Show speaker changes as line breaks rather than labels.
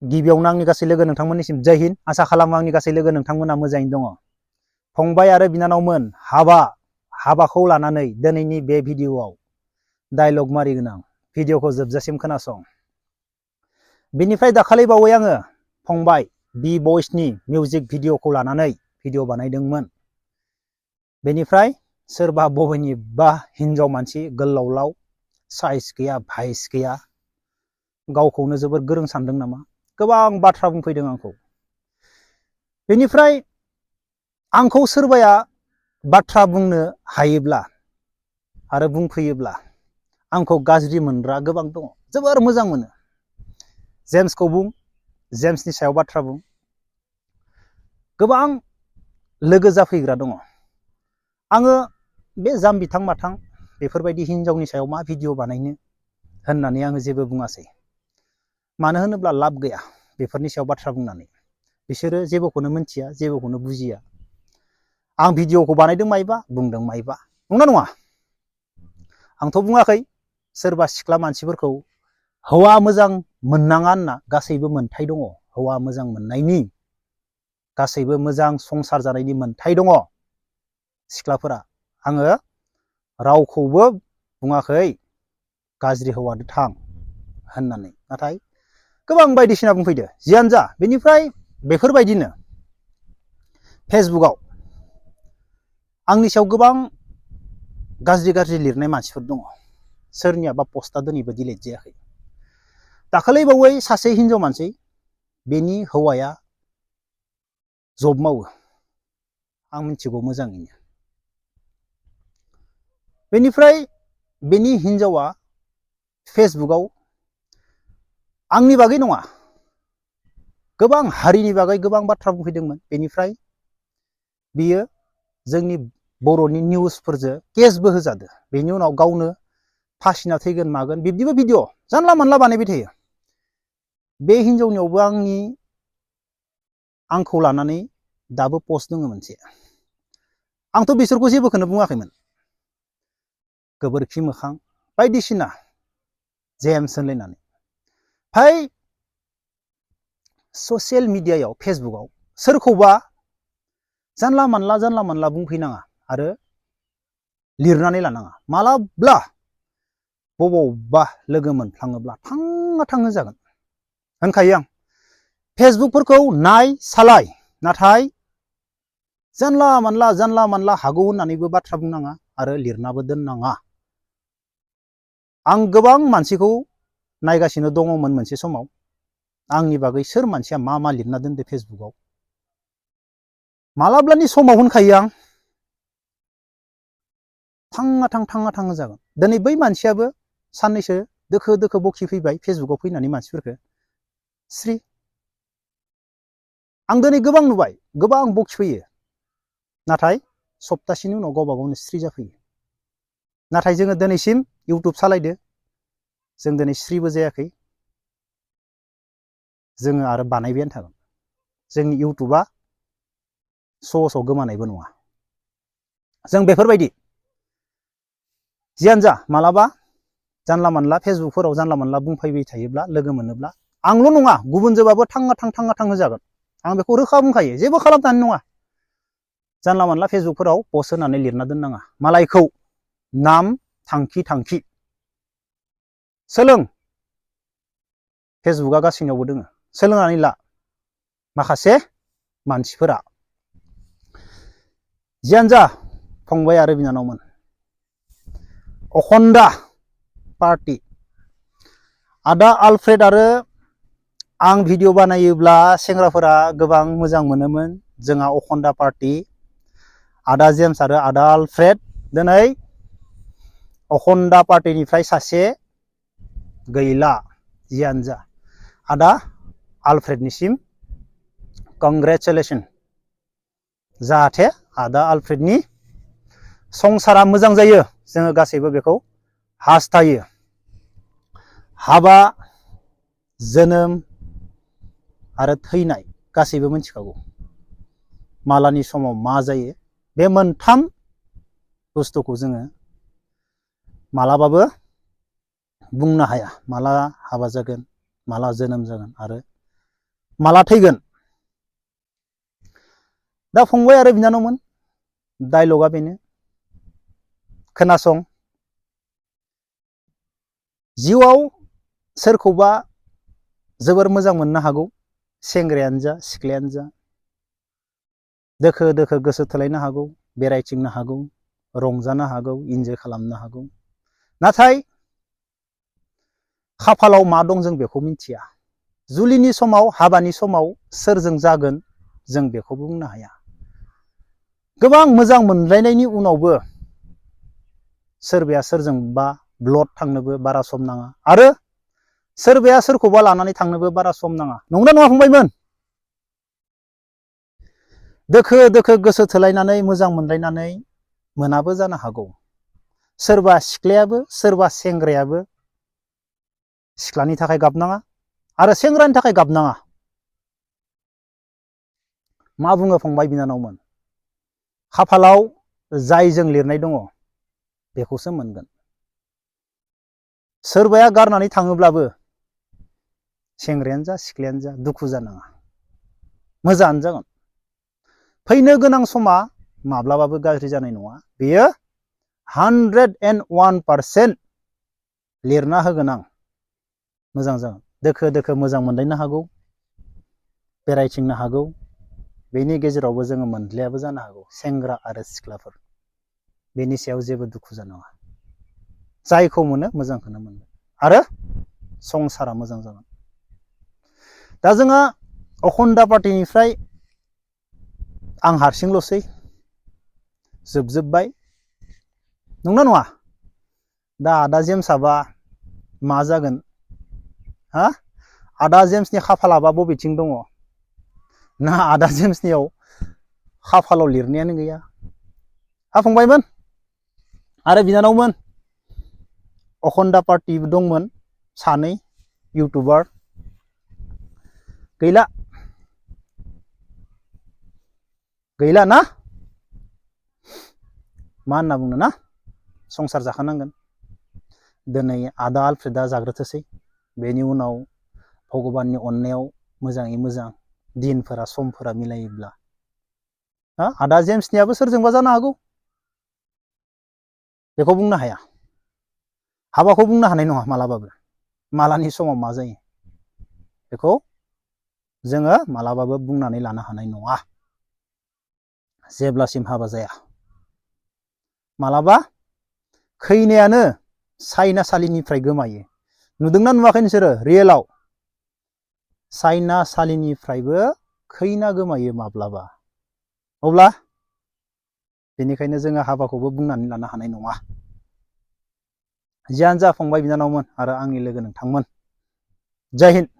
गिबियावनो आंनि गासै लोगो नोंथांमोननिसिम जय हिन्द। आसा खालामो आंनि गासै लोगो नोंथांमोना मोजाङैनो दङ। फंबाय आरो बिनानावमोन, हाबाखौ लानानै दिनैनि बे भिडिअआव डायलग मारिगोन आं। भिडिअखौ जोबजासिम खोनासं। बेनिफ्राय दाखालि बावै आङो फंबाय बि बयसनि मिउजिक भिडिअखौ लानानै भिडिअ बानायदोंमोन। बेनिफ्राय सोरबा बबेनिबा हिनजाव मानसि गोलावलाव, साइज गैया, भाइस गैया, गावखौनो जोबोर गोरों सानदों नामा, गोबां बाथ्रा बुंफैदों आंखौ। बेनिफ्राय आंखौ सोरबाया बाथ्रा बुंनो हायोब्ला आरो बुंफैयोब्ला आंखौ गाज्रि मोनग्रा गोबां दङ, जोबोर मोजां मोनो। जेम्सखौ बुं, जेम्सनि सायाव बाथ्रा बुं, गोबां लोगो जाफैग्रा दङ। आङो बे जाम्बिथां माथां बेफोरबायदि हिनजावनि सायाव मा भिडिअ बानायनो होननानै आङो जेबो बुङासै। मानो होनोब्ला लाब गैया बेफोरनि सायाव बाथ्रा बुंनानै। बिसोरो जेबोखौनो मिथिया, जेबोखौनो बुजिया। आं भिडिअखौ बानायदों माइबा, बुंदों माइबा, नंना नङा? आंथ' बुङाखै सोरबा सिख्ला मानसिफोरखौ हौवा मोजां मोननाङा होनना। गासैबो मोनथाय दङ, हौवा मोजां मोननायनि, गासैबो मोजां संसार जानायनि मोनथाय दङ सिख्लाफोरा। आङो रावखौबो बुङाखै गाज्रि हौवादो थां होननानै। नाथाय गोबां बायदिसिना बुंफैदो। जियानो जा, बेनिफ्राय बेफोरबायदिनो फेसबुकआव आंनि सायाव गोबां गाज्रि लिरनाय मानसिफोर दङ। सोरनियाबा पस्टआ दिनैबो डिलिट जायाखै। दाखालि बावै सासे हिनजाव मानसि, बेनि हौवाया जब मावो, आं मिथिगौ मोजाङैनो। बेनिफ्राय बेनि हिनजावा फेसबुकआव आंनि बागै नङा, गोबां हारिनि बागै गोबां बाथ्रा बुंफैदोंमोन। बेनिफ्राय बियो जोंनि बर'नि निउसफोरजों केसबो होजादो। बेनि उनाव गावनो फासिना थैगोन मागोन बिब्दिबो भिडिअ जानला मानला बानायबाय थायो। बे हिनजावनियावबो आंखौ लानानै दाबो पस्ट दङ मोनसे। आंथ' बिसोरखौ जेबोखौनो बुङाखैमोन। गोबोरखि मोखां बायदिसिना जेम्स होनलायनानै। फाय ससियेल मिडियायाव फेसबुकआव सोरखौबा जानला मानला बुंफैनाङा आरो लिरनानै लानाङा। मालाब्ला बबावबा लोगो मोनफ्लाङोब्ला थाङो जागोन होनखायो आं। फेसबुकफोरखौ नाय, सालाय, नाथाय जानला मानला हागौ होननानैबो बाथ्रा बुंनाङा आरो लिरनाबो दोननाङा। आं गोबां मानसिखौ नायगासिनो दङमोन मोनसे समाव, आंनि बागै सोर मानसिया मा लिरना दोनदो फेसबुकआव। मालाब्लानि समाव होनखायो आं, थाङा जागोन। दिनै बै मानसियाबो साननैसो दोखो बखिफैबाय फेसबुकआव फैनानै मानसिफोरखौ स्रि। आं दिनै गोबां नुबाय, गोबां बखिफैयो, नाथाय सप्तासेनि उनाव गावबा गावनो स्रि जाफैयो। नाथाय जोङो दिनैसिम इउटुब सालायदो, जों दिनै स्रिबो जायाखै। जोङो आरो बानायबायानो थागोन। जोंनि इउटुबा सहसाव गोमानायबो नङा। जों बेफोरबायदि जियानो जा, मालाबा जानला मानला फेसबुकफोराव जानला मानला बुंफैबाय थायोब्ला लोगो मोनोब्ला आंल' नङा गुबुनजोंबाबो थाङो जागोन। आं बेखौ रोखा बुंखायो, जेबो खालामनानै नङा। जानला मानला फेसबुकफोराव पस्ट होनानै लिरना दोननाङा मालायखौ। नाम थांखि सोलों। फेसबुकआ गासैनावबो दोङो, सोलोंनानै ला। माखासे मानसिफोरा जियानो जा फंबाय आरो बिनानावमोन, अखन्दा पार्टी आदा आलफ्रेड आरो आं भिडिअ बानायोब्ला सेंग्राफोरा गोबां मोजां मोनोमोन। जोंहा अखन्दा पार्टी, आदा जेम्स आरो आदा आलफ्रेड। दिनै अखन्दा पार्टीनिफ्राय सासे गैला। जियानो जा, आदा आलफ्रेडनिसिम कंग्रेचुलेसन। जाहाथे आदा आलफ्रेडनि संसारा मोजां जायो, जोङो गासैबो बेखौ हास्थायो। हाबा, जोनोम आरो थैनाय गासैबो मिथिखागौ। मालानि समाव मा जायो, बे मोनथाम बुस्थुखौ जोङो मालाबाबो बुंनो हाया। माला हाबा जागोन, माला जोनोम जागोन आरो माला थैगोन? दा फंबाय आरो बिनानावमोन, डायलगा बेनो, खोनासं। जिउआव सोरखौबा जोबोर मोजां मोननो हागौ, सेंग्रायानो जा सिख्लायानो जा, दोखो दोखो गोसो थोलायनो हागौ, बेरायथिंनो हागौ, रंजानो हागौ, इन्जय खालामनो हागौ। नाथाय खाफालाव मा दं जों बेखौ मिथिया। जुलिनि समाव, हाबानि समाव सोरजों जागोन जों बेखौबो बुंनो हाया। गोबां मोजां मोनलायनायनि उनावबो सोरबाया सोरजोंबा ब्लड थांनोबो बारा सम नाङा, आरो सोरबाया सोरखौबा लानानै थांनोबो बारा सम नाङा। नंगौना नङा फंबायमोन? दोखो दोखो गोसो थोलायनानै मोजां मोनलायनानै मोनाबो जानो हागौ। सोरबा सिख्लायाबो सोरबा सेंग्रायाबो सिख्लानि थाखाय गाबनाङा आरो सेंग्रानि थाखाय गाबनाङा। मा बुङो फंबाय बिनानावमोन? खाफालाव जायजों लिरनाय दङ बेखौसो मोनगोन। सोरबाया गारनानै थाङोब्लाबो सेंग्रायानो जा सिख्लायानो जा दुखु जानाङा, मोजाङानो जागोन। फैनो गोनां समा माब्लाबाबो गाज्रि जानाय नङा। बेयो 101% लिरना होगोन आं, मोजां जागोन। दोखो दोखो मोजां मोनलायनो हागौ, बेरायथिंनो हागौ, बेनि गेजेरावबो जोङो मोनज्लायाबो जानो हागौ, सेंग्रा आरो सिख्लाफोर। बेनि सायाव जेबो दुखु जानाङा। जायखौ मोनो मोजांखौनो मोनगोन आरो संसारा मोजां जागोन। दा जोंहा अखुन्दा पार्टिनिफ्राय आं हारसिंल'सै, जोबजोब्बाय। नंना नङा? दा आदा जेम्सआबा मा जागोन? हा? आदा जेम्सनि खाफालाबा बबेथिं दङ? ना आदा जेम्सनियाव खाफालाव लिरनायानो गैया? हा फंबायमोन आरो बिनानावमोन, अखुन्दा पार्टिबो दंमोन सानै इउटुबार, गैला गैला ना? मा होनना बुंनो ना? संसार जाखानांगोन। दिनै आदा आलफ्रेदा जाग्रोथोसै, बेनि उनाव भगबाननि अननायाव मोजाङै मोजां दिनफोरा समफोरा मिलायोब्ला आदा जेम्सनियाबो सोरजोंबा जानो हागौ, बेखौ बुंनो हाया। हाबाखौ बुंनो हानाय नङा मालाबाबो, मालानि समाव मा जायो बेखौ जोङो मालाबाबो बुंनानै लानो हानाय नङा, जेब्लासिम हाबा जाया। मालाबा खैनायानो सायनासालिनिफ्राय गोमायो। नुदोंना नुवाखै नोंसोरो रियेलाव? सायनासालिनिफ्रायबो खैना गोमायो माब्लाबा। अब्ला बेनिखायनो जोङो हाबाखौबो बुंनानै लानो हानाय नङा। जियानो जा फंबाय बिनानावमोन आरो आंनि लोगो नोंथांमोन, जय हिन्द।